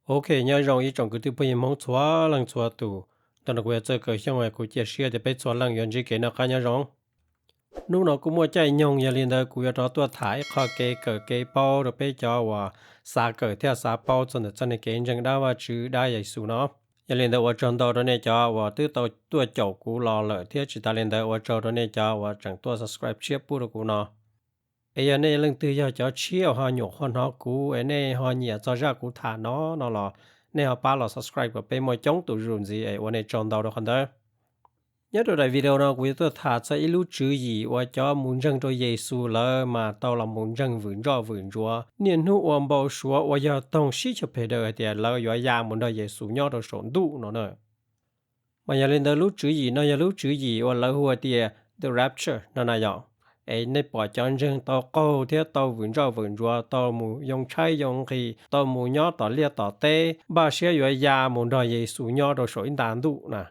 Ok, nyob zoo ib tsoom kwv tij phooj ywg Hmoob txhua leej txhua tus. Ntawm no kuv yog Txawj Kaws Xyooj, kuv cia siab tias peb txhua leej yuav ntsib kev noj qab nyob zoo. Hnub no kuj muaj caij nyoog, yog li ntawd kuv yuav rov tuaj tham ib qho kev kawm kev paub rau peb cov uas xav kawm thiab xav paub txog ntawm txoj niag kev ntseeg dab Vajtswv dab Yexus no. Yog li ntawd ua tsaug ntau rau nej cov uas twb tau tuaj caum kuv los lawm thiab tsis tas li ntawd ua tsaug rau nej cov uas tseem tuaj subscribe tshiab pub rau kuv no. Es yog nej leej twg yog cov tshiab uas ho nyuam qhuav hnov kuv es nej ho nyiam txog zaj kuv tham no no los nej ho pab los subscribe kom peb muaj coob tus zuj zus ntxiv es ua nej tsaug ntau rau qhov ntawd. Nyob rau daim video no kuv yuav tuaj tham txog ib lub tswv yim uas cov mus ntseeg rau Yexus lawv mas tau los mus ntseeg vwm ntsoj vwm ntsuav niaj hnub ua npau suav uas yog toog sib caug pes daws hais tias lawv yuav ya mus nrog Yexus nyob rau saum ntuj no na. Mas yog li ntawd lub tswv yim no yog lub tswv yim uas lawv hu tias the rapture no na yom. Es nej pom cov ntseeg tau qaug thiab tau vwm ntsoj vwm ntsuav tau mus yoo tshaib yoo nqhis tau mus nyob tom liaj tom teb npaj siab yuav ya mus nrog Yexus nyob rau saum ib nta ntuj na.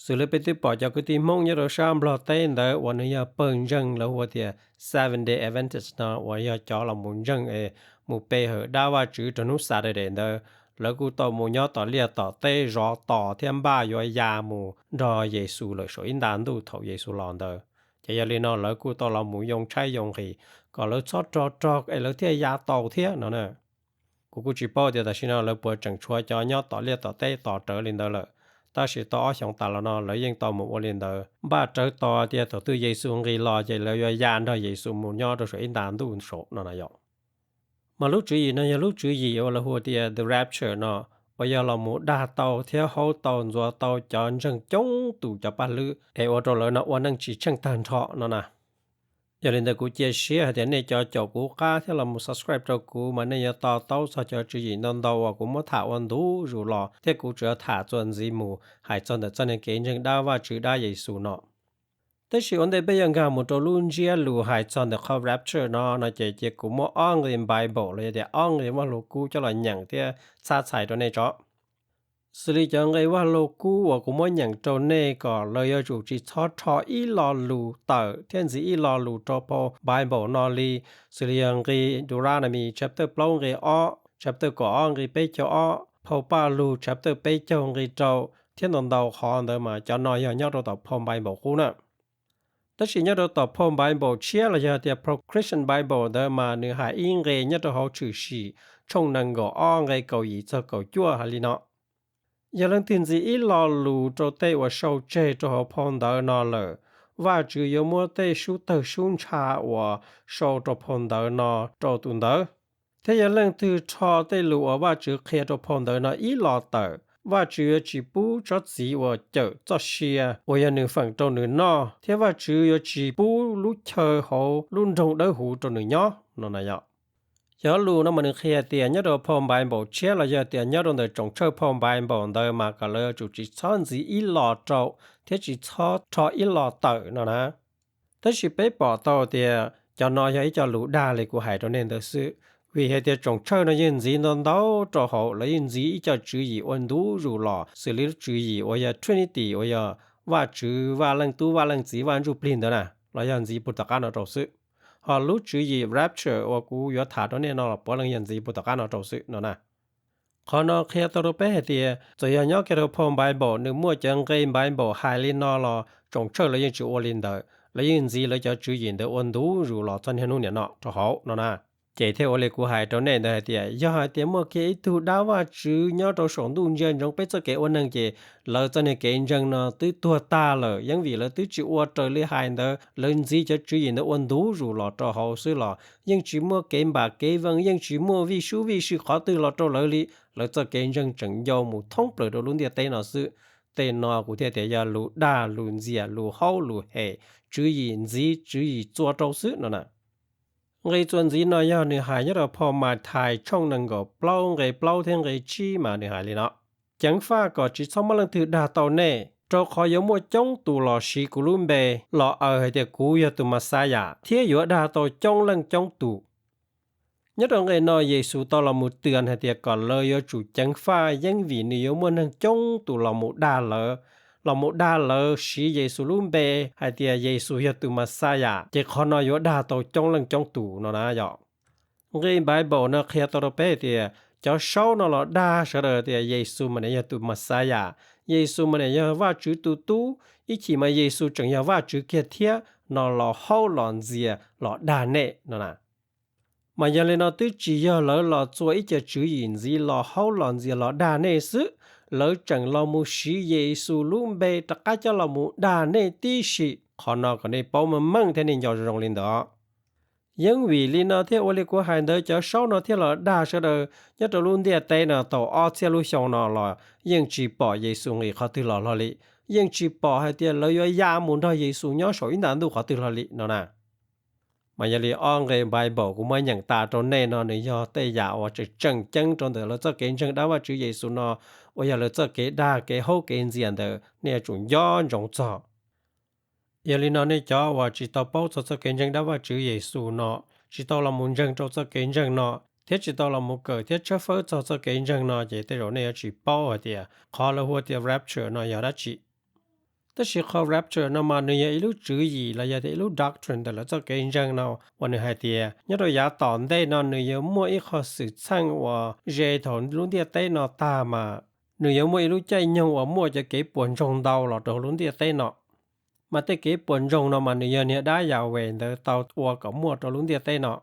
Xws li peb twb pom cov kwv tij Hmoob nyob rau sab Nplog teb ntawd uas nws yog pawg ntseeg lawv hu tias Seventh Day Adventist no uas yog cov los mus ntseeg es mus pe hawm dab Vajtswv rau hnub Saturday ntawd, lawv kuj tau mus nyob tom liaj tom teb zov tos thiab npaj yuav ya mus nrog Yexus lawm saum ib nta ntuj thaum Yexus los ntawd. Ces yog li no lawv kuj tau los mus yoo tshaib yoo nqhis kom lawv txhob rog rog es lawv thiaj ya tau thiab no na. Kuv kuj tsis paub tias tam sim no lawv puas tseem tshuav cov nyob tom liaj tom teb tos rawv li ntawd lawm, tab sis tau ob xyoos tas los no lawv yeej tau mus ua li ntawd npaj rawv tos tias thaum twg Yexus nqis los ces lawv yuav ya nrog Yexus mus nyob rau saum ib nta ntuj saum no na yom. Mas lub tswv yim no yog lub tswv yim uas lawv hu tias the rapture no, uas yog los mus dag tau thiab haub tau ntxuav tau cov ntseeg coob tus cov paj hlwb es ua rau lawv no ua neej tsis tsheej tag nrho no na. Yog li ntawd kuv cia siab hais tias nej cov caum kuv qab thiab los mus subscribe rau kuv mas nej yuav to taub txog cov tswv yim ntau ntau uas kuv muab tham ua ntu zus los thiab kuv tsuas tham txuas ntxiv mus hais txog ntawm txoj niag kev ntseeg dab Vajtswv dab Yexus no. Tab sis ua ntej peb yuav nkag mus rau lub ntsiab lus hais txog ntawm qhov rapture no no ces cia kuv muab ob nqe Bible los yog tias ob nqe Vaj Lug Kub coj los nyeem thiab txhab txhais rau nej tso. Xws li cov nqe Vaj Lug Kub uas kuv muab nyeem rau nej kom lawv yuav tsum tsis txhob rho ib lo lus tawm thiab ntxiv ib lo lus rau phau Bible no li, xws li yog nqe Deuteronomy chapter plaub nqe ob, chapter kaum ob nqe peb caug ob, phau Paj Lug chapter peb caug nqe rau, thiab ntau ntau qhov ntawd mas cov no yog nyob rau tom phau Bible qub na. Tab sis nyob rau tom phau Bible tshiab los yog tias phau Christian Bible ntawd mas nws hais ib nqe nyob rau hauv Tshwm Sim tshooj nees nkaum ob nqe kaum yim txog kaum cuaj hais li no: Yog leej twg ntxiv ib lo lus rau tej uas sau tseg rau hauv phau ntawv no lawm, Vajtswv yuav muab tej sub tawg sub ntsha uas sau rau phau ntawv no rau tus ntawd. Thiab yog leej twg rho tej lus uas Vajtswv qhia rau phau ntawv no ib lo tawm, Vajtswv yuav tsis pub tsob txiv uas cawm txoj sia uas yog nws feem rau nws noj, thiab Vajtswv yuav tsis pub lub chaw hauv lub nroog dawb huv rau nws nyob no na yom. Cov lus no mas nws qhia tias nyob rau phau Npaiv Npaum tshiab los yog tias nyob rau ntawm tsoom tshawj phau Npaiv Npaum ntawd mas kom lawv yuav tsum tsis txhob ntxiv ib lo rau thiab tsis txhob rho ib lo tawm no na. Tab sis peb pom tau tias cov no yog ib co lus dag li kuv hais rau nej ntawd xwb, vim hais tias tsoom tshawj no yeej ntxiv ntau ntau rau hauv, lawv yeej ntxiv ib co tswv yim ua ntu zus los xws li lub tswv yim uas yog Trinity uas yog Vajtswv, Vaj Leej Tub, Vaj Leej Txiv, Vaj Ntsujplig ntawd na, los yog ntxiv puag tom qab no rau xwb. Ho lub tswv yim rapture uas kuv yuav tham rau nej no los puav leej yog ntxiv puag tom qab no rau xwb no na. Qhov no qhia tau rau peb hais tias txawm yog nyob kiag rau phau Npaiv Npaum nws muaj cov nqe Npaiv Npaum hais li no los tsoom tshawj lawv yeej tsis ua li ntawd, lawv yeej ntxiv lawv cov tswv yim ntawd ua ntu zus los txog niaj hnub niam no rau hauv no na. Ces thiaj ua li kuv hais rau nej ntawd hais tias yog hais tias muaj kiag ib tug dab Vajtswv nyob rau saum ntuj ntsia ntsoov peb txoj kev ua neeg ces lawv txoj niag kev ntseeg no twb tuag tag lawm, yeej vim lawv twb tsis ua raws li hais ntawd, lawv ntxiv cov tswv yim ntawd ua ntu zus los rau hauv xwb los yeej tsis muaj kev npam kev veej, yeej tsis muaj vij sub vij sw qhov twg los rau lawv li. Lawv txoj kev ntseeg tseem ncau mus thoob plaws rau lub ntiaj teb no xwb. Tej no kuv thiaj tias yog lus dag, lus ntxias, lus haub, lus hem, tswv yim ntxiv, tswv yim txua rau xwb no na. Nqe txuas ntxiv no yog nws hais nyob rau phau Mathais tshooj nees nkaum plaub nqe plaub thiab nqe tsib mas nws hais li no: Ceev faj kom tsis txhob muaj leej twg dag tau nej, rau qhov yuav muaj coob tus los siv kuv lub npe los aws hais tias kuv yog tus Mexiyas, thiab yuav dag tau coob leej coob tus. Nyob rau nqe no Yexus tau los mus twv hais tias kom lawv yuav tsum ceev faj, yeej vim nws yuav muaj neeg coob tus los mus dag lawv, los mus dag lawv siv Yexus lub npe hais tias Yexus yog tus Mexiyas, ces qhov no yuav dag tau coob leej coob tus no na yom. Nqe Npaiv Npaum no qhia tau rau peb tias cov saub no los dag sawv daws tias Yexus mas nws yog tus Mexiyas, Yexus mas nws yog Vajtswv tus tub, ib chim mas Yexus tseem yog Vajtswv kiag thiab no los haub los ntxias los dag nej no na. Mas yog li no twb tsis yog lawv los txua ib co tswv yim ntxiv los haub los ntxias los dag nej xwb, lawv tseem los mus siv Yexus lub npe rov qab coj los mus dag nej tib si. Qhov no kom nej paub meej meej thiab nej nco zoo zoo li ntawd. Yeeb vim li no thiab ua li kuv hais ntawd cov saub no thiaj los dag sawv daws nyob rau lub ntiaj teb no tau ob txhiab lub xyoo no los yeej tsis pom Yexus nqis qhov twg los hlo li, yeej tsis pom hais tias lawv yuav ya mus nrog Yexus nyob saum ib nta ntuj qhov twg hlo li no na. Mas yog li ob nqe Bible kuv muab nyeem tas rau nej no nws yog tej yam uas tseem tseem ceeb rau ntawm lawv txoj kev ntseeg dab Vajtswv Yexus no, uas yog lawv txoj kev dag kev haub kev ntxias ntawd nej yuav tsum nco ntsoov txog. Yog li no nej cov uas tsis tau paub txog txoj kev ntseeg dab Vajtswv Yexus no, tsis tau los mus ntseeg rau txoj kev ntseeg no, thiab tsis tau los mus kawm thiab tshawb fawb txog txoj kev ntseeg no ces tej zaum nej yuav tsis paub hais tias qhov lawv hu tias rapture no yog dab tsi. Tab sis qhov rapture no mas nws yog ib lub tswv yim los yog tias ib lub doctrine ntawm lawv txoj kev ntseeg no uas nws hais tias nyob rau yav tom ntej no nws yuav muaj ib qho xwm txheej uas ze thaum lub ntiaj teb no tag mas nws yuav muaj ib lub caij nyoog uas muaj cov kev puas ntsoog ntau los rau lub ntiaj teb no. Mas tej kev puas ntsoog no mas nws yog niag dab Yahweh ntawd tau ua kom muaj rau lub ntiaj teb no.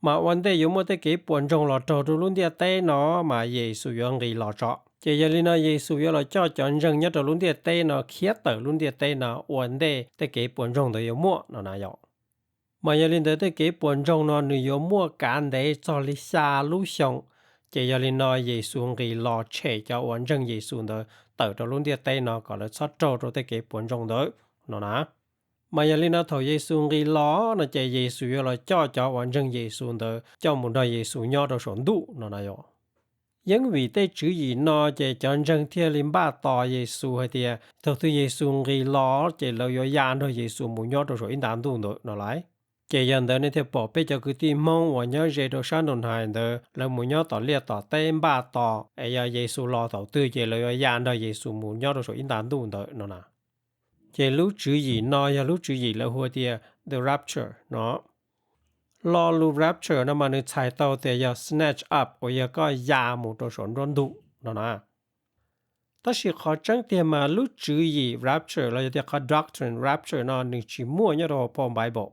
Mas ua ntej yuav muaj tej kev puas ntsoog los raug rau lub ntiaj teb no mas Yexus yuav nqis los tso. Ces yog li no Yexus yuav los coj cov ntseeg nyob rau lub ntiaj teb no khiav tawm lub ntiaj teb no ua ntej tej kev puas ntsoog ntawd yuav muaj no na yom. Mas yog li ntawd tej kev puas ntsoog no nws yuav muaj kav ntev txog li xya lub xyoo. Ces yog li no Yexus nqis los tshem cov uas ntseeg Yexus ntawd tawm rau lub ntiaj teb no kom lawv txhob raug rau tej kev puas ntsoog ntawd no na. Mas yog li no thaum Yexus nqis los no ces Yexus yuav los coj cov uas ntseeg Yexus ntawd coj mus nrog Yexus nyob rau saum ntuj no na yom. Yeeb vim tej tswv yim no ces cov ntseeg thiaj li npaj tos Yexus hais tias thaum twg Yexus nqis los ces lawv yuav ya nrog Yexus mus nyob rau saum ib nta ntuj ntawd no lauj. Ces yog ntawd nej thiaj pom peb cov kwv tij Hmoob uas nyob ze rau sab Nus Nais ntawd lawv mus nyob tom liaj tom teb npaj tos es yog Yexus los thaum twg ces lawv yuav ya nrog Yexus mus nyob rau saum ib nta ntuj ntawd no na. Ces lub tswv yim no yog lub tswv yim lawv hu tias the rapture no. Lo lus rapture no mas nws txhais tau tias yog snatch up uas yog koj ya mus rau saum nruab ntug no na. Tab sis qhov tseeb tiag mas lub tswv yim rapture los yog tias qhov doctrine rapture no nws tsis muaj nyob rau hauv phau Bible.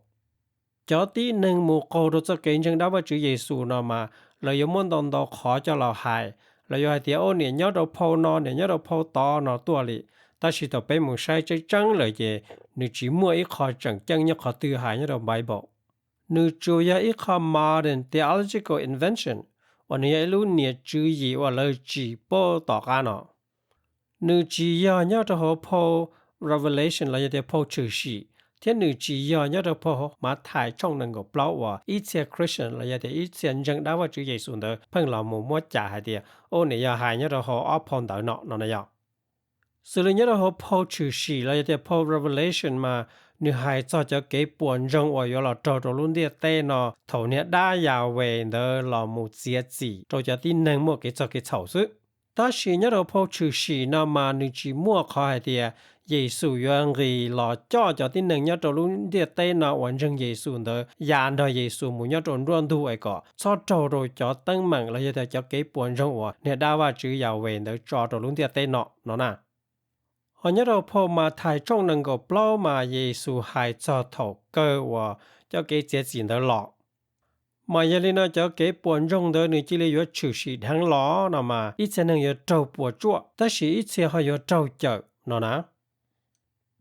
Cov tib neeg mus qaug rau txoj kev ntseeg dab Vajtswv Yexus no mas lawv yuav muab ntau ntau qhov coj los hais. Lawv yuav hais tias, o, niam nyob rau phau no, niam nyob rau phau tod no tuaj li. Tab sis thaum peb mus saib tseeb tseeb lawm ces nws tsis muaj ib qho tseem ceeb nyob qhov twg hais nyob rau Bible. Nws tsuas yog ib qho modern theological invention uas nws yog ib lub niam tswv yim uas lawv tsim puag tom qab no. Nws tsis yog nyob rau hauv phau Revelation los yog tias phau Tshwm Sim, thiab nws tsis yog nyob rau phau Mathais tshooj nees nkaum plaub uas ib txhia Christian los yog tias ib txhia ntseeg dab Vajtswv Yexus ntawd pheej los mus muab cais hais tias, o, nws yog hais nyob rau hauv ob phau ntawd no no na yom. Xws li nyob rau hauv phau Tshwm Sim los yog tias phau Revelation mas nws hais txog cov kev puas ntsoog uas yuav los raug rau lub ntiaj teb no thaum niag dab Yahweh ntawd los mus txiav txim rau cov tib neeg muaj kev txog kev txhaum xwb. Tab sis nyob rau phau Tshwm Sim no mas nws tsis muaj qhov hais tias Yexus yuav nqis los coj cov tib neeg nyob rau lub ntiaj teb no uas ntseeg Yexus ntawd ya nrog Yexus mus nyob rau nruab ntug es kom txhob raug rau cov teeb meem los yog tias cov kev puas ntsoog uas niag dab Vajtswv Yahweh ntawd tso rau lub ntiaj teb no no na. Ho nyob rau phau Mathais tshooj nees nkaum plaub mas Yexus hais txog thaum kawg uas cov kev txiav txim ntawd los. Mas yog li no cov kev puas ntsoog ntawd nws cia li yuav tshwm sim dheev los no mas ib txhia neeg yuav raug puas tsuaj, tab sis ib txhia ho yuav raug cawm no na.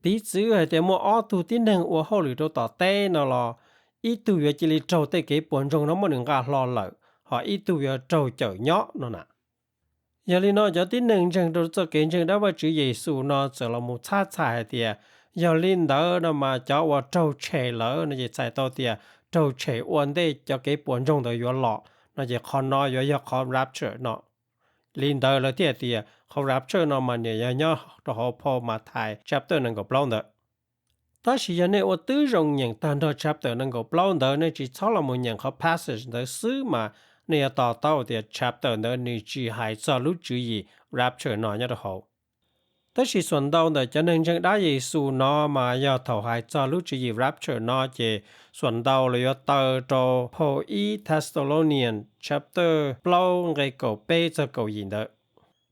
Piv txwv hais tias muaj ob tug tib neeg ua hauj lwm rau tom teb no los ib tug yuav cia li raug tej kev puas ntsoog no muab nws nqa hlo lawm, ho ib tug yuav raug cawm nyob no na. Yog li no cov tib neeg ntseeg rau txoj kev ntseeg dab Vajtswv Yexus no txawm los mus txhab txhais hais tias, yog li ntawd no mas cov uas raug tshem lawm no ces txhais tau tias raug tshem ua ntej cov kev puas ntsoog ntawd yuav los no ces qhov no yuav yog qhov rapture no. Li ntawd lawv thiaj tias qhov rapture no mas nws yog nyob rau hauv phau Mathais chapter nees nkaum plaub ntawd. Tab sis yog nej ua tib zoo nyeem tag nrho chapter nees nkaum plaub ntawd, nej tsis txhob los mus nyeem qhov passage ntawd xwb mas nej yuav to taub tias chapter ntawd nws tsis hais txog lub tswv yim rapture no nyob rau hauv. Tab sis xuas ntau ntawm cov neeg ntseeg dab Yexus no mas yog thaum hais txog lub tswv yim rapture no ces xuas ntau los yuav taw rau phau ib Thessalonians chapter plaub nqe kaum peb txog kaum yim ntawd.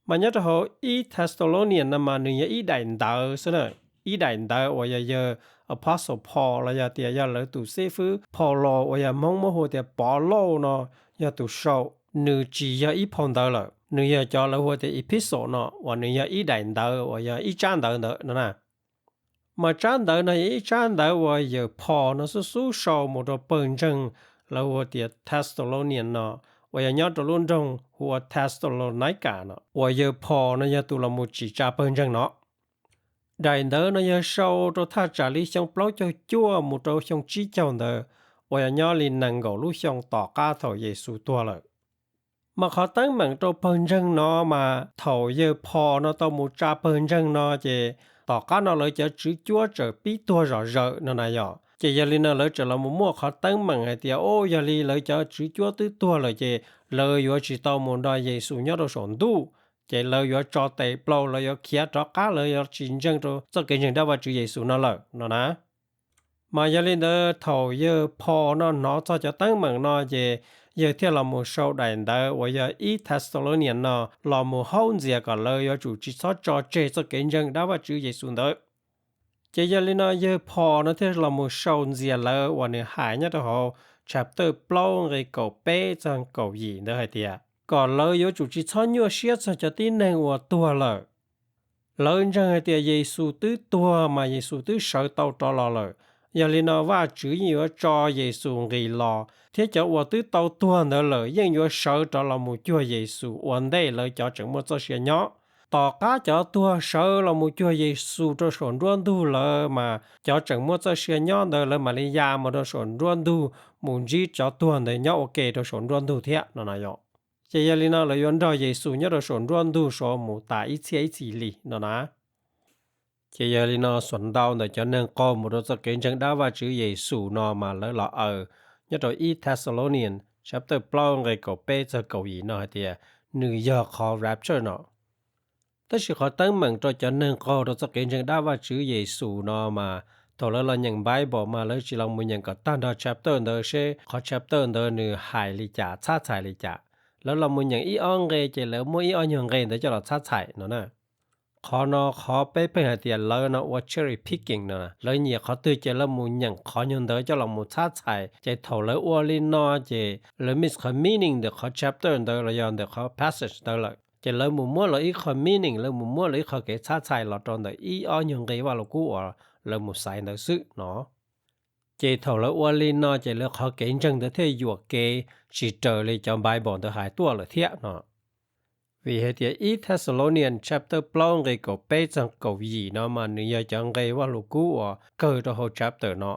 Mas nyob rau hauv ib Thessalonians no mas nws yog ib daim ntawv xwb na, ib daim ntawv uas yog yawg Apostle Paul los yog tias yog lawv tus xib fwb Phaulo uas yog Hmoob muab hu tias Pov Lauj no yog tus sau. Nws tsis yog ib phau ntawv lawm, nws yog cov lawv hu tias epistle no uas nws yog ib daim ntawv uas yog ib tsab ntawv ntawd no na. Mas tsab ntawv no yog ib tsab ntawv uas yawg Paul no xub xub sau mus rau pawg ntseeg lawv hu tias Thessalonians no uas yog nyob rau lub nroog hu ua Thessalonica no uas yawg Paul no yog tus los mus tsim tsa pawg ntseeg no. Daim ntawv no yog sau rau thaj tsam li xyoo plaub caug cuaj mus rau xyoo tsib caug ntawd uas yog nyob li nees nkaum lub xyoo tom qab thaum Yexus tuag lawm. Mas qhov teeb meem rau pawg ntseeg no mas thaum yawg Paul no tau mus tsa pawg ntseeg no ces tom qab no lawv cov tswv cuab txawm pib tuag zom zaws no na yom. Ces yog li no lawv txawm los mus muaj qhov teeb meem hais tias o yog li lawv cov tswv cuab twb tuag lawm ces lawv yuav tsis tau mus nrog Yexus nyob rau saum ntuj, ces lawv yuav tso tes plaws, lawv yuav khiav rov qab, lawv yuav tsis ntseeg rau txoj kev ntseeg dab Vajtswv Yexus no lawm no na. Mas yog li ntawd thaum yawg Paul no hnov txog cov teeb meem no ces yawg thiaj los mus sau daim ntawv uas yog ib Thessalonians no los mus haub ntxias kom lawv yuav tsum tsis txhob tso tseg txoj kev ntseeg dab Vajtswv Yexus ntawd. Ces yog li no yawg Paul no thiaj los mus sau ntxias lawv uas nws hais nyob rau hauv chapter plaub nqe kaum peb txog kaum yim ntawd hais tias kom lawv yuav tsum tsis txhob nyuaj siab txog cov tib neeg uas tuag lawm. Lawv ntseeg hais tias Yexus twb tuag mas Yexus twb sawv tau rov los lawm. Yog li no Vajtswv yeej yuav tso Yexus nqis los thiab cov uas twb tau tuag ntawd lawm yeej yuav sawv rov los mus cuag Yexus ua ntej lawv cov tseem muaj txoj sia nyob. Tom qab cov tuag sawv los mus cuag Yexus rau saum nruab ntug lawm mas cov tseem muaj txoj sia nyob ntawd lawv mam li ya mus rau saum nruab ntug mus ntsib cov tuag ntawd nyob ua ke rau saum nruab ntug thiab no na yom. Ces yog li no lawv yuav nrog Yexus nyob rau saum nruab ntug saud mus tas ib txhiab ib txhis li no na. Ces yog li no xuas ntau ntawm cov neeg qaug mus rau txoj kev ntseeg dab Vajtswv Yexus no mas lawv los aws nyob rau ib Thessalonians chapter plaub nqe kaum peb txog kaum yim no hais tias nws yog qhov rapture no. Tab sis qhov teeb meem rau cov neeg qaug rau txoj kev ntseeg dab Vajtswv Yexus no mas thaum lawv los nyeem Bible mas lawv tsis los mus nyeem kom tag nrho chapter ntawd seb qhov chapter ntawd nws hais li cas, txhab txhais li cas. Lawv los mus nyeem ib ob nqe ces lawv muab ib ob nyuag nqe ntawd coj los txhab txhais no na. Qhov no qhov peb pheej hais tias lawv no ua cherry picking no, lawv nyiam qhov twg ces lawv mus nyeem qhov nyuag ntawd coj los mus txhab txhais. Ces thaum lawv ua li no ces lawv miss qhov meaning ntawm qhov chapter ntawd los yog ntawm qhov passage ntawd lawm. Ces lawv mus muab lawv ib qho meaning, lawv mus muab lawv ib qho kev txhab txhais los rau ntawm ib ob nyuag nqe Vaj Lug Kub uas lawv mus xaiv ntawd xwb no. Ces thaum lawv ua li no ces lawv qhov kev ntseeg ntawd thiaj yuam kev tsis raws li cov Bible ntawd hais tuaj lawm thiab no. Vim hais tias ib Thessalonians chapter plaub nqe kaum peb txog kaum yim no mas nws yog cov nqe Vaj Lug Kub uas kawg rau hauv chapter no.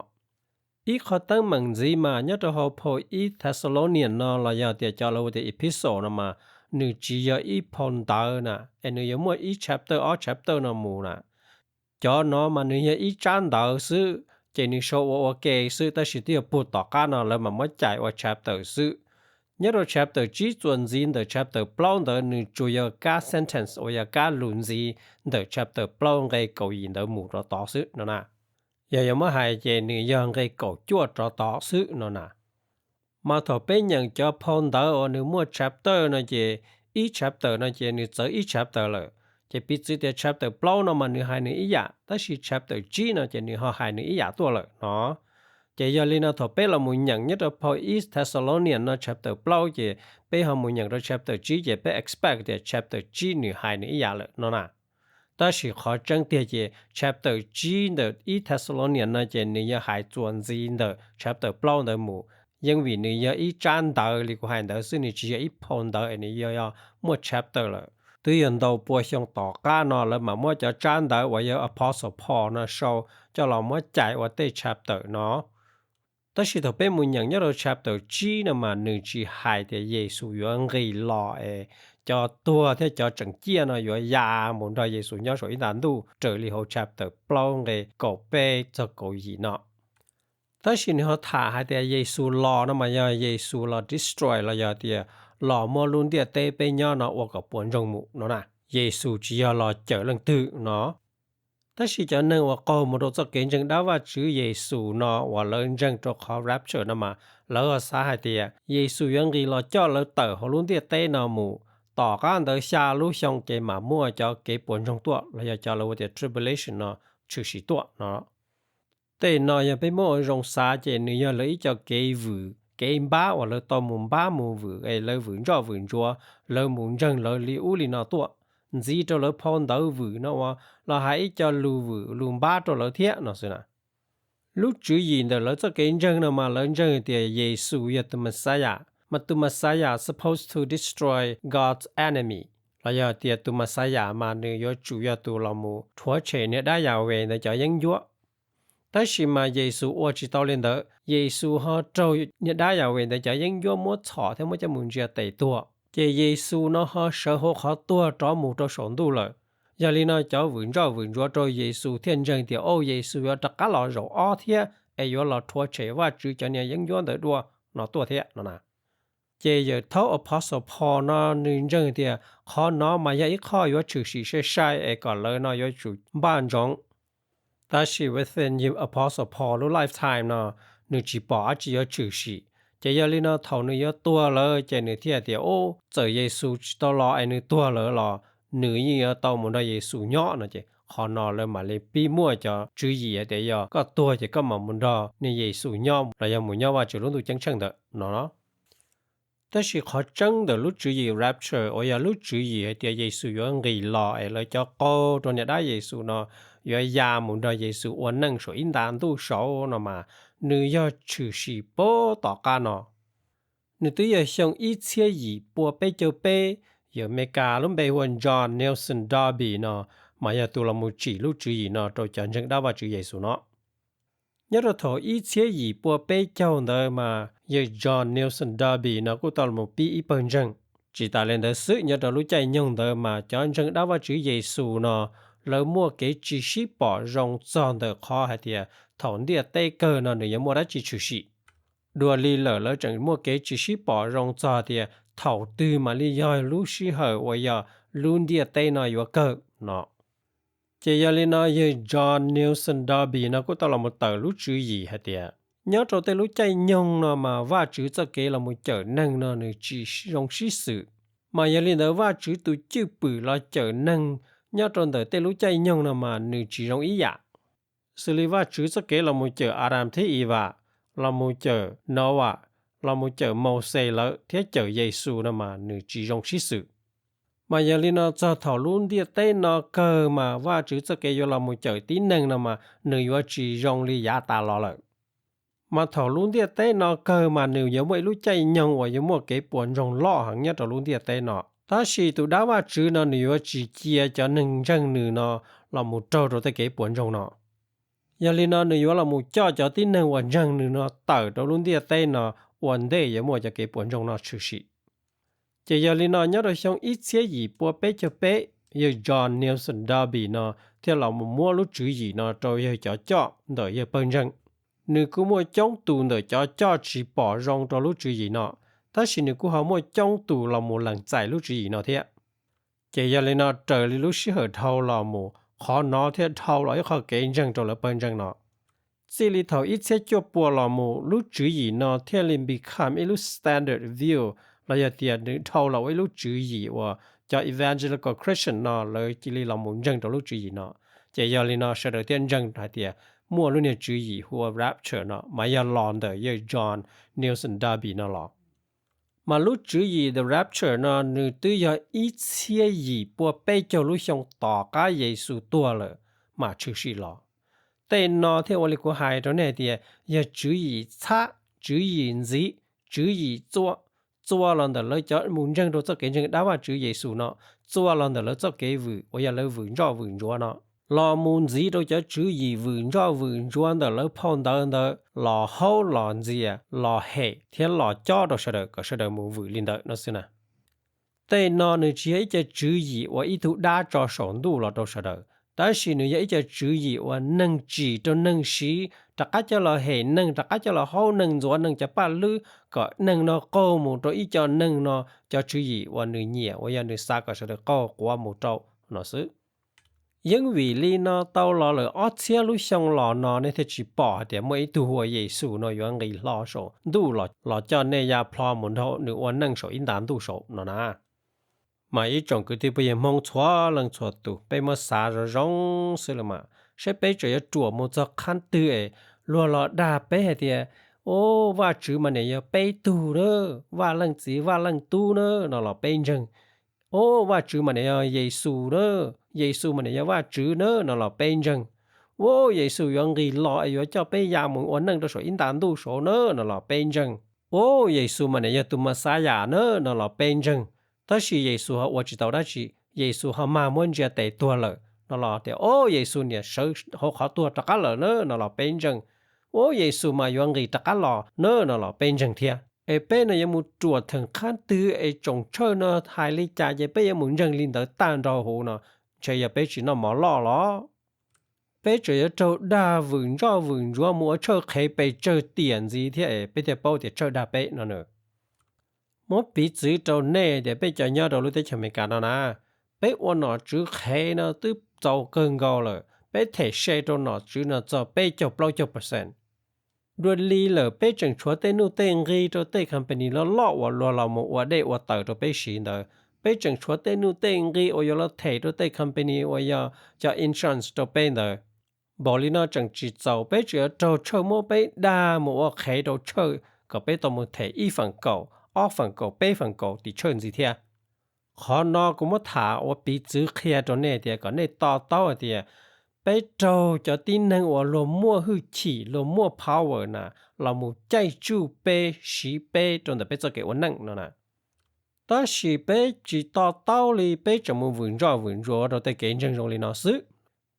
Ib qho teeb meem ntxiv mas nyob rau hauv phau ib Thessalonians no los yog tias cov lawv hu tias epistle no mas nws tsis yog ib phau ntawv na, es nws yuav muaj ib chapter ob chapter no mus na. Cov no mas nws yog ib tsab ntawv xwb, ces nws sau ua ua ke xwb, tab sis twb yog puag tom qab no lawv mam muab cais ua chapter xwb. Nyob rau chapter tsib txuas ntxiv ntawm chapter plaub ntawd nws tsuas yog kab sentence uas yog kab lus ntxiv ntawm chapter plaub nqe kaum yim ntawd mus rov tod xwb no na. Yog yuav muab hais ces nws yog nqe kaum cuaj rov tod xwb no na. Mas thaum peb nyeem cov phau ntawv uas nws muaj chapter no ces ib chapter no ces nws txawv ib chapter lawm. Ces piv txwv tias chapter plaub no mas nws hais nws ib yam, tab sis chapter tsib no ces nws ho hais nws ib yam tuaj lawm no. Ces yog li no thaum peb los mus nyeem nyob rau phau ib Thessalonians no chapter plaub ces peb ho mus nyeem rau chapter tsib ces peb expect tias chapter tsib nws hais nws ib yam lawm no na. Tab sis qhov tseeb tiag ces chapter tsib ntawm ib Thessalonians no ces nws yog hais txuas ntxiv ntawm chapter plaub ntawd mus. Yeej vim nws yog ib tsab ntawv li kuv hais ntawd xwb, nws tsis yog ib phau ntawv es nws yog, yog muaj chapter lawm. Twb yog ntau pua xyoo tom qab no lawv mam muab cov tsab ntawv uas yog Apostle Paul no sau coj los muab cais ua tej chapter no. Tab sis thaum peb mus nyeem nyob rau chapter tsib no mas nws tsis hais tias Yexus yuav nqis los es cov tuag thiab cov tseem ciaj no yuav ya mus nrog Yexus nyob saum ib nta ntuj raws li hauv chapter plaub nqe kaum peb txog kaum yim no. Tab sis nws ho tham hais tias Yexus los no mas yog Yexus los destroy los yog tias los muab lub ntiaj teb peb nyob no ua kom puas ntsoog mus no na. Yexus tsis yog los cawm leej twg no. Tab sis cov neeg uas qaug mus rau txoj kev ntseeg dab Vajtswv Yexus no uas lawv ntseeg rau qhov rapture no mas lawv ho xav hais tias Yexus yuav nqis los coj lawv tawm hauv lub ntiaj teb no mus, tom qab ntawd xya lub xyoo ces mam muaj cov kev puas ntsoog tuaj los yog cov lawv hu tias tribulation no tshwm sim tuaj no. Tej no yog peb muab ua zoo xav ces nws yog lawv ib co kev vwm kev npab uas lawv tau mus npab mus vwm es lawv vwm ntsoj vwm ntsuav, lawv mus ntseeg lawv li ub li no tuaj, ntxiv rau lawv phau ntawv vwm no uas los hais ib co lus vwm lus npab rau lawv thiab no xwb na. Lub tswv yim ntawm lawv txoj kev ntseeg no mas lawv ntseeg tias Yexus yog tus Messiah, mas tus Messiah supposed to destroy God's enemy, los yog tias tus Messiah mas nws yuav tsum yog tus los mus rhuav tshem niag dab Yahweh ntawd cov yeeb ncuab. Tab sis mas Yexus ua tsis tau li ntawd, Yexus ho raug niag dab Yahweh ntawd cov yeeb ncuab muab txhom thiab muab coj mus ntsia tes tuag. Ces Yexus no ho sawv hauv qhov tuag rov mus rau saum ntuj lawm. Yog li no cov vwm ntsoj vwm ntsuav rau Yexus thiaj ntseeg tias, o, Yexus yuav rov qab los zaum ob thiab es yuav los rhuav tshem Vajtswv cov niag yeeb ncuab ntawd dua no tuaj thiab no na. Ces yawm thaub Apostle Paul no nws ntseeg tias qhov no mas yog ib qho yuav tshwm sim sai sai es kom lawv no yuav tsum npaj ntsoov. Tab sis within Apostle Paul lub lifetime no, nws tsis pom dab tsi yuav tshwm sim. Ces yog li no thaum nws yuav tuag lawm ces nws thiaj tias, o, txawm Yexus tsis tau los es nws tuag lawm los nws yeej yuav tau mus nrog Yexus nyob no ces qhov no lawv mam li pib muaj cov tswv yim hais tias yog koj tuag ces koj mam mus nrog niag Yexus nyob los yog mus nyob Vajtswv lub ntuj ceeb tsheej ntawd no. Tab sis qhov tseeb ntawm lub tswv yim rapture uas yog lub tswv yim hais tias Yexus yuav nqis los es lawv cov qaug rau niag dab Yexus no yuav ya mus nrog Yexus ua neej saum ib nta ntuj saud no mas nws yog tshwm sim puag tom qab no. Nws twb yog xyoo ib txhiab yim pua peb caug peb, yawg Amelikas lub npe hu ua John Nelson Darby no mas yog tus los mus tsim lub tswv yim no rau cov ntseeg dab Vajtswv Yexus no. Nyob rau thaum ib txhiab yim pua peb caug ntawd mas yawg John Nelson Darby no kuj tau los mus pib ib pawg ntseeg. Tsis tas li ntawd xwb, nyob rau lub caij nyoog ntawd mas cov ntseeg dab Vajtswv Yexus no lawv muaj kev tsis sib pom zoo txog ntawm qhov hais tias thaum ntiaj teb kawg no nws yuav muaj dab tsi tshwm sim. Dua li lawm lawv tseem muaj kev tsis sib pom zoo txog tias thaum twg mam li yog lub sij hawm uas yog lub ntiaj teb no yuav kawg no. Ces yog li no yawg John Nelson Darby no kuj tau los mus tawm lub tswv yim hais tias nyob rau tej lub caij nyoog no mas Vajtswv txoj kev los mus cawm neeg no nws tsis zoo sib xwm. Mas yog li ntawd Vajtswv tus cwj pwm los cawm neeg nyob rau ntawm tej lub caij nyoog no mas nws tsis zoo ib yam. Xws li Vajtswv txoj kev los mus cawm Adas thiab Evas, los mus cawm Noas, los mus cawm Mauxes lawm thiab cawm Yexus no mas nws tsis zoo sib xwm. Mas yog li no txog thaum lub ntiaj teb no kawg mas Vajtswv txoj kev yuav los mus cawm tib neeg no mas nws yuav tsis zoo li yav tas los lawm. Mas thaum lub ntiaj teb no kawg mas nws yuav muaj ib lub caij nyoog uas yuav muaj kev puas ntsoog loj heev nyob rau lub ntiaj teb no. Tab sis tus dab Vajtswv no nws yuav tsis cia cov neeg ntseeg nws no los mus raug rau tej kev puas ntsoog no. Yog li no nws yuav los mus coj cov tib neeg uas ntseeg nws no tawm rau lub ntiaj teb no ua ntej yuav muaj cov kev puas ntsoog no tshwm sim. Ces yog li no nyob rau xyoo ib txhiab yim pua peb caug peb, yawg John Nelson Darby no thiaj los mus muab lub tswv yim no rau yawg cov coj ntawm yawg pawg ntseeg. Nws kuj muaj coob tus ntawm cov coj tsis pom zoo rau lub tswv yim no, tab sis nws kuj ho muaj coob tus los mus lees txais lub tswv yim no thiab. Ces yog li no raws li lub sij hawm dhau los mus qhov no thiaj dhau los ib qho kev ntseeg rau lawv pawg ntseeg no. Txij li thaum ib txhiab cuaj pua los mus lub tswv yim no thiaj li become ib lub standard view, los yog tias nws dhau los ua ib lub tswv yim uas cov evangelical Christian no lawv cia li los mus ntseeg rau lub tswv yim no. Ces yog li no sawv daws thiaj ntseeg hais tias muaj lub niag tswv yim hu ua rapture no mas yog los ntawm yawg John Nelson Darby no los. Mas lub tswv yim the rapture no nws twb yog ib txhiab yim pua peb caug lub xyoo tom qab Yexus tuag lawm mam tshwm sim los. Tej no thiaj ua li kuv hais rau nej hais tias yog tswv yim txhab, tswv yim ntxiv, tswv yim txua, txua los ntawm lawv cov mus ntseeg rau txoj kev ntseeg dab Vajtswv Yexus no, txua los ntawm lawv txoj kev vwm uas yog lawv vwm ntsoj vwm ntsuav no, los mus ntxiv rau cov tswv yim vwm ntsoj vwm ntsuav ntawm lawv phau ntawv ntawd los haub los ntxias los hem thiab los cob rau sawv daws kom sawv daws mus vwm li ntawd no xwb na. Tej no nws tsis yog ib co tswv yim uas ib tug dab tso saum ntuj los rau sawv daws, Tab sis nws yog ib co tswv yim uas neeg tsim rau neeg siv, rov qab coj los hem neeg, rov qab coj los haub neeg, ntxuav neeg cov paj hlwb kom neeg no qaug mus rau ib co neeg no cov tswv yim uas nws nyiam uas yog nws xav kom sawv daws qaug quav mus rau no xwb. Yeeb vim li no tau los lawm ob txhiab lub xyoo los no nej thiaj tsis pom hais tias muaj ib tug ua Yexus no yuav nqis hlo saum ntuj los coj nej ya plho mus nrog nws ua neej saum ib nta ntuj saud no na. Mas ib tsoom kwv tij phooj ywg Hmoob txhua leej txhua tus, peb muab xav zoo zoo xwb los mas, saib peb tseem yuav ruam mus txog qhab twg es luag los dag peb hais tias, Au, Vajtswv mas niam yog peb tug na, Vaj Leej Txiv Vaj Leej Tub na no los peb ntseeg. Au, Vajtswv mas niam yog Yexus na, Yexus mas niam yog Vajtswv na no los peb ntseeg. Au, Yexus yuav nqis los es yuav coj peb ya mus ua neej rau saum ib nta ntuj saud na no los peb ntseeg. Au, Yexus mas niam yog tus Mexiyas na no los peb ntseeg. Tab sis Yexus ho ua tsis tau dab tsi, Yexus ho mag muab ntsia tes tuag lawm no los tias, Au, Yexus niam sawv hauv qhov tuag rov qab lawm na no los peb ntseeg. Au, Yexus mas yuav nqis rov qab los na no los peb ntseeg thiab. Es peb no yuav mus ruam theem qhab twg es tsoom tshawj no hais li cas ces peb yuav mus ntseeg li ntawd tag nrho huv no, ntshe yog peb tsis noj mov loj los? Peb tseem yuav raug dag vwm ntsoj vwm ntsuav mus ua tshawj qhev pes tsawg tiam ntxiv thiab es peb thiaj paub tias tshawj dag peb no na. Muab piv txwv rau nej tias peb cov nyob rau lub teb chaws Amelikas no na, peb ua nom tswv qhev no twb txaus kawg nkaus lawm, peb them se rau nom tswv no txog peb caug plaub caug percent. Dua li lawm peb tseem tshuav tej nuj tej nqi rau tej company loj loj uas luag los mus ua dej ua taws rau peb siv ntawd, peb tseem tshuav tej nuj tej nqi uas yuav los them rau tej company uas yog cov insurance rau peb ntawd. Npaum li no tseem tsis txaus, peb tseem yuav raug tshawj muab peb dag mus ua qhev rau tshawj kom peb tau mus them ib feem kaum, ob feem kaum, peb feem kaum tim tshawj ntxiv thiab. Qhov no kuv muab tham ua piv txwv qhia rau nej tias kom nej to taub hais tias peb raug cov tib neeg uas luag muaj hwj chim, luag muaj power na los mus caij tsuj peb, siv peb rau ntawm peb txoj kev ua neej no na. Tab sis peb tsis to taub li, peb tseem mus vwm ntsoj vwm ntsuav rau tej kev ntseeg zoo li no xwb.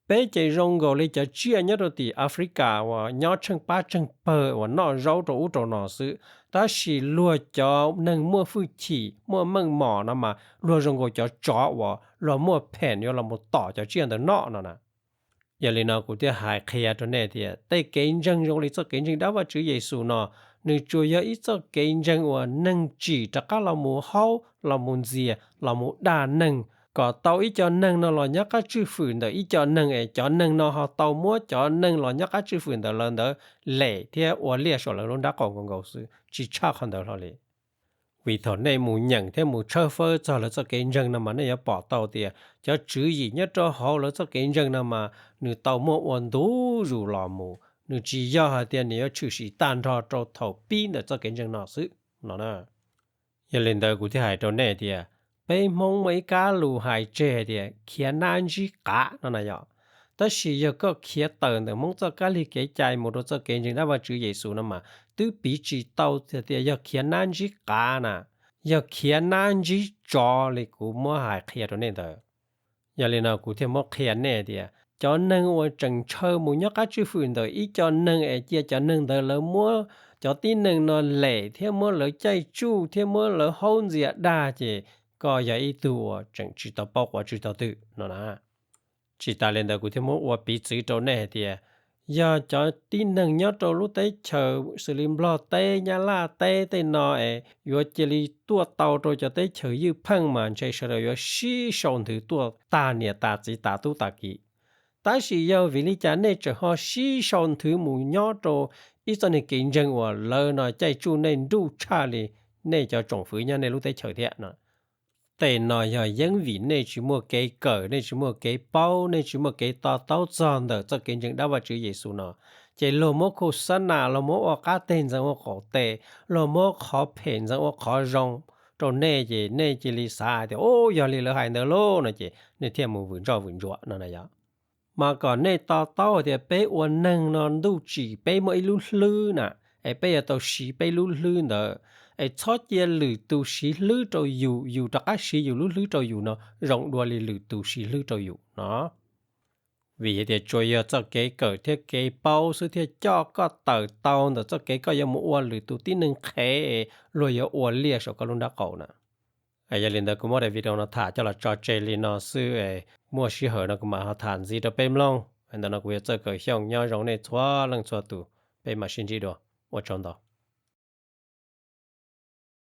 Peb ces zoo nkaus li cov tsiaj nyob rau tim Africa uas nyob tsheej pab tsheej pawg uas noj zaub rau ub rau no xwb, tab sis luag cov neeg muaj hwj chim muaj meej mom no mas luag zoo nkaus cov tsov uas luag muaj phem yuav los mus tom cov tsiaj ntawd noj no na. Yog li no kuv thiaj hais qhia rau nej tias tej kev ntseeg zoo li txoj kev ntseeg dab Vajtswv Yexus no, nws tsuas yog ib txoj kev ntseeg uas neeg tsim rov qab los mus haub, los mus ntxias, los mus dag neeg, kom tau ib co neeg no los nyob qab tswj fwm ntawm ib co neeg es cov neeg no ho tau muab cov neeg los nyob qab tswj fwm ntawm lawv ntawd lem thiab ua liaj saum lawv lub nrab qaum nkaus nkaus xwb, tsis tshaj qhov ntawd hlo li. Vim thaum nej mus nyeem thiab mus tshawb fawb txog lawv txoj kev ntseeg no mas nej yuav pom tau tias cov tswv yim nyob rau hauv lawv txoj kev ntseeg no mas nws tau muaj ua ntu zus los mus, nws tsis yog hais tias nws yuav tshwm sim tag nrho rau thaum pib ntawm txoj kev ntseeg no xwb no na. Yog li ntawd kuv thiaj hais rau nej tias peb Hmoob muaj ib kab lus hais tseg hais tias khiav nab ntsib qav no na yom. Tab sis yog koj khiav tawm ntawm Hmoob txoj kab lig kev cai mus rau txoj kev ntseeg dab Vajtswv Yexus no mas twb piv tsis tau tias yog khiav nab ntsib qav na, yog khiav nab ntsib tsov li kuv muab hais qhia rau nej ntawd. Yog li no kuv thiaj muab qhia nej tias cov neeg uas tseem ntshaw mus nyob qab tswj fwm ntawm ib co neeg es cia cov neeg ntawd lawv muab cov tib neeg no lem thiab muab lawv caij tsuj thiab muab lawv haub ntxias dag ces koj yog ib tug uas tseem tsis tau paub quav tswv tog twg no na. Tsis tas li ntawd kuv thiaj muab ua piv txwv rau nej hais tias yog cov tib neeg nyob rau lub teb chaws xws li Nplog teb, Nyab Laj teb tej no es yuav cia li tuaj tau rau cov teb chaws ywj pheej mas ntshe sawv daws yuav sib sau nthwv tuaj tag niam tas txiv tas tub tas kiv. Tab sis yog vim li cas nej tseem ho sib sau nthwv mus nyob rau ib txoj niag kev ntseeg uas lawv no caij tsuj nej nruj tshaj li nej cov tsoom fwv nyob nej lub teb chaws thiab no? Tej no yog yeeb vim nej tsis muaj kev kawm, nej tsis muaj kev paub, nej tsis muaj kev to taub txog ntawm txoj kev ntseeg dab Vajtswv Yexus no. Ces luag muab khu xab nas, luag muab ua qab teg ntxeev ua qaum teg, luag muab qhov phem ntxeev ua qhov zoo rau nej ces nej cia li xav hais tias, Ub, yog li lawv hais ntawd lauj, no ces nej thiaj mus vwm ntsoj vwm ntsuav no na yom. Mas kom nej to taub hais tias peb ua neeg no ntuj tsim peb muaj ib lub hlwb na, es peb yuav tau siv peb lub hlwb ntawd, es txhob cia lwm tus siv hlwb rau yus, yus rov qab siv yus lub hlwb rau yus no zoo dua li lwm tus siv hlwb rau yus no. Vim hais tias tsuas yog txoj kev kawm thiab kev paub xwb thiaj coj koj tawm tau ntawm txoj kev koj yuav mus ua lwm tus tib neeg qhev es luag yuav ua liaj saum koj lub nrab qaum na. Yog li ntawd kuv muab daim video no tham coj los tso tseg li no xwb es muaj sij hawm no kuv mam ho tham ntxiv rau peb mloog. Ntawm no kuv yog Txawj Kaws Xyooj, nyob zoo nej txhua leej txhua tus, peb mam sib ntsib dua. Ua tsaug ntau.